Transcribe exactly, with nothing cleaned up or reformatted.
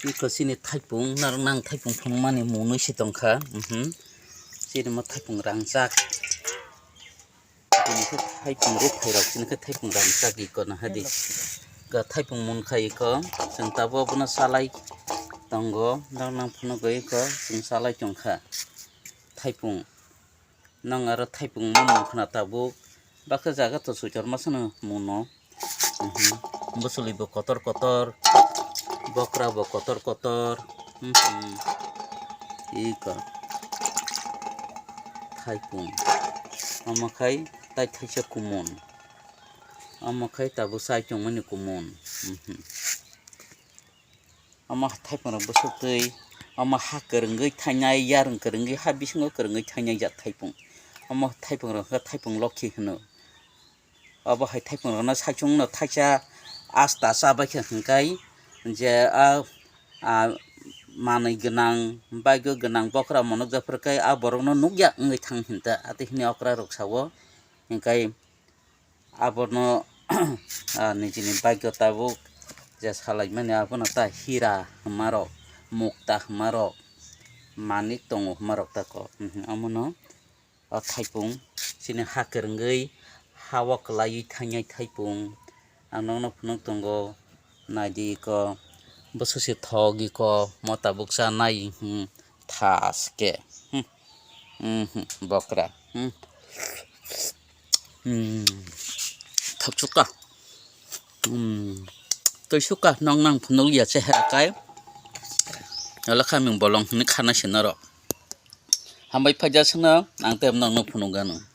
Iko chini thaipung, nang thaipung phunukmani mungwi se tongkha. Mhm. Chini mo thaipung rangchak. Bini khe thaipung ruk phairok chini khe thaipung rangchak iko na hadi. Ga thaipung munkha iko, chwng tabuk abono salai tongo, nang nang phunukgo iko, chwng salai tongkha. Thaipung. Nang aro thaipung mung khna tabuk. Bakhe jaga to suitor masano muno. Mhm. Bwswlwi bo kotor kotor. Bokra bo kotor kotor. Mhm. Iko. Thaipung. Omo khai tai thaisa kumun. Omo khai tabuk sai tongmani kumun. Mhm. Omo thaipung rok bwswk twi, omo ha kwrwngwi thainai, yarwng kwrwngwi, ha bisingo kwrwngwi thainai jak thaipung. Omo thaipung rok khe thaipung lokhi hwno. Obo hai thaipung rokno saichung no thaisa asta chabai khe hwnkhai je a, a manwi gwnang, bagwi gwnang bokra monok jak phwrwkhai a borokno nukya wngwi thang hinta. Atwi hwnwi okra rok sao hwnkhai abono, ah, nijini bagyo tabuk je salaimani abono ta hira hwnmarok, mukta hwnmarok, manik tongo hwnmarok tako. Mhm, omono o thaipung chini ha kwrwngwi ha o kwlaiwi thainai thaipung. Ang nokno phunuk tongo, naidi iko, bwswk se thok iko, mo tabuk cha nai, hmm, thas khe. Hmm. Mhm, bokra. Hmm. Hmm. Thoksuka. Hmm. Toisuka nong nang phunukya chehera kai. Ala khaming bolong hwnwi khana se norok. Hambai phaijasano ang tei nokno phunukgano.